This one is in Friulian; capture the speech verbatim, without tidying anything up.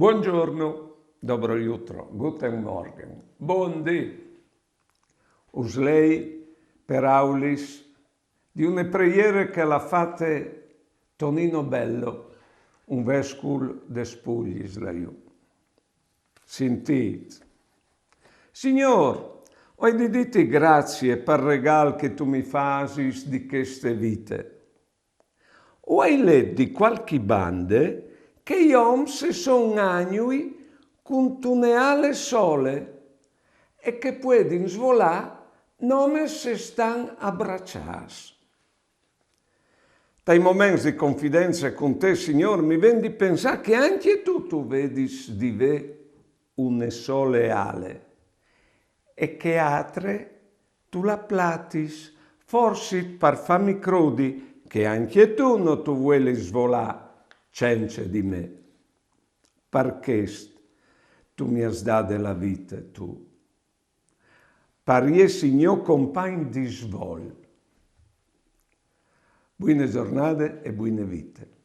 Buongiorno, dobro jutro, guten Morgen, bundì. Us lei peraulis di une preiere che al à fate Tonino Bello, un vescul des Pugliis là jù. Sintît. Signôr, o ai di dîti grazie pal regâl che tu mi fasis di cheste vite. O ai let di cualchi bande che i oms a son agnui cuntune ale sole e che a puedin svolâ nome se a stan abraçâts. Tai moments di confidence cun te, Signôr, mi ven di pensâ che ancje tu tu vedis di vê une sole ale e chê altre tu la platis, forsit par fâmi crodi che ancje tu no tu vuelis svolâ cence di me. Par chest tu mi âs dade la vite, tu. Par jessi gno compagn di svol. Buine zornade e buine vite.